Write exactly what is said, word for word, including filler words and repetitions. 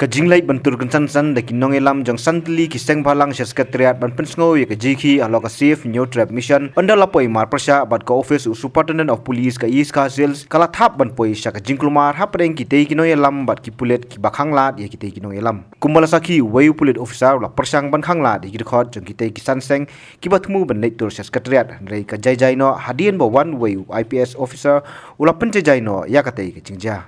Ka jingleit ban tur kynsan san da ki nongïalam jong san tylli ki seng bhalang sha Secretariat ban pynsngew ïa ka jingkhih halor ka Save Hynñiewtrep Mission, ynda la poi marpyrshah bad ka ophis u Superintendent of Police ka East Khasi Hills, ka la thap ban poi sha ka jingkulmar hapdeng kitei ki nongïalam bad ki pulit kiba khanglad ïa kitei ki nongïalam. Kumba la sakhi, uwei u pulit officer u la pyrshang ban khanglad ïa ki dkhot jong kitei ki san seng kiba thmu ban leit tur sha Secretariat, hynrei ka jai jai noh hadien ba wan uwei u I P S officer u la pynjai jai noh ïa katei ka jingjia.